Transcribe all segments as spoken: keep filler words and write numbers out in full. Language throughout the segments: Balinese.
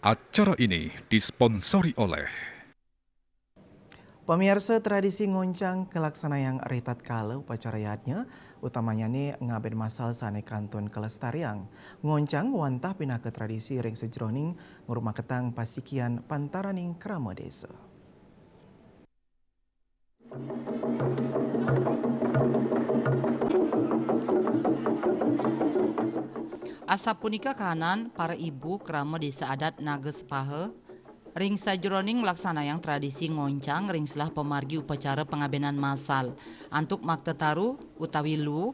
Acara ini disponsori oleh Pamiarsa, tradisi ngoncang kalaksanayang ritatkala upacara yadnya, utamanyane ngaben masal sane kantun kalestariang. Ngoncang wantah pinaka tradisi ring sajeroning ngrumaketang pasikian pantaraning krama desa. Asapunika kahanan para ibu krama Desa Adat Naga Sepaha ring sajeroning nglaksanayang tradisi ngoncang ring selah pamargi upacara pangabenan masal antuk makta taru utawi lu,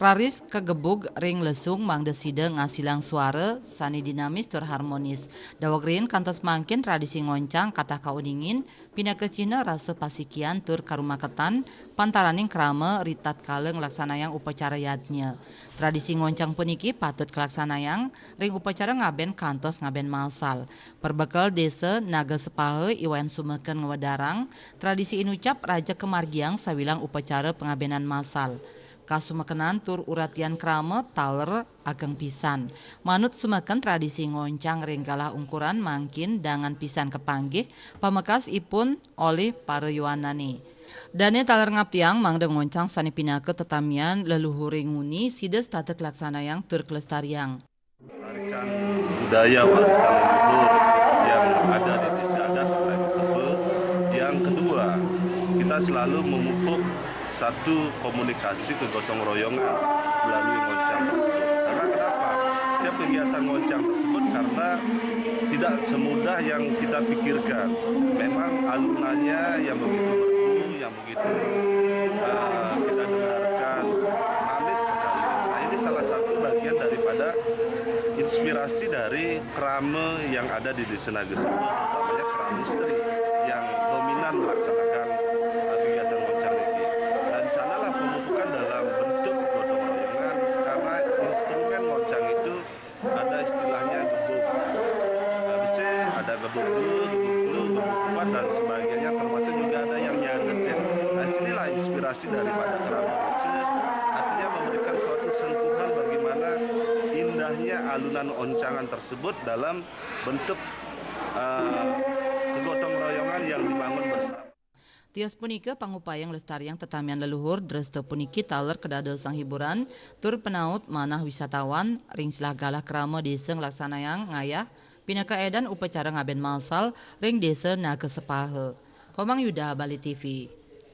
raris kagebug ring lesung mangda sida ngasilang suara sane dinamis tur harmonis. Daweg riin kantos mangkin tradisi ngoncang katah kauningin pinaka cihna rasa pasikian tur karumaketan pantaraning krama ritatkala nglaksanayang upacara yadnya. Tradisi ngoncang puniki patut kalaksanayang ring upacara ngaben kantos ngaben masal. Perbekel Desa Naga Sepaha I Wayan Sumeken ngwedarang, tradisi inucap raja kamargiang sawilang upacara pangabenan masal. Kasumekenan tur uratian krama taler ageng pisan. Manut sumeken, tradisi ngoncang ring galah ungkuran mangkin dangan pisan kapanggih pamekas ipun olih para yowanane. Dane taler ngaptiang mangda ngoncang sane pinaka tetamian leluhure nguni sida setata kalaksanayang tur kalestariang. Melestarikan budaya warisan leluhur yang ada di Desa Adat Naga Sepe. Yang kedua, kita selalu memupuk satu komunikasi kegotong royongan melalui ngoncang tersebut. Karena kenapa? Setiap kegiatan ngoncang tersebut karena tidak semudah yang kita pikirkan. Memang alunannya yang begitu merdu, yang begitu eh, kita dengarkan, manis sekali. Nah, ini salah satu bagian daripada inspirasi dari krama yang ada di Desa Naga Sepe, utamanya krama istri yang dominan melaksanakan eh, kegiatan ngoncang niki. Nah, di sanalah pemupukan dalam bentuk gotong royongan, karena instrumen ngoncang itu ada istilahnya gebuk, eh, besi, ada gebuk dulu, gebuk dulu, gebuk kuat dan sebagainya, termasuk juga ada yang nyagetin. Nah, sinilah inspirasi daripada krama desa, artinya memberikan suatu sentuhan bagaimana indahnya alunan oncangan tersebut dalam bentuk eh, kegotong royongan yang dibangun bersama. Tios punika pangupaya nglestariang tetamian leluhur dresta puniki taler kadadosang hiburan tur penaut manah wisatawan ring selah galah krama desa nglaksanayang ngayah pinaka edan upacara ngaben masal ring Desa Naga Sepaha. Komang Yuda, Bali T V.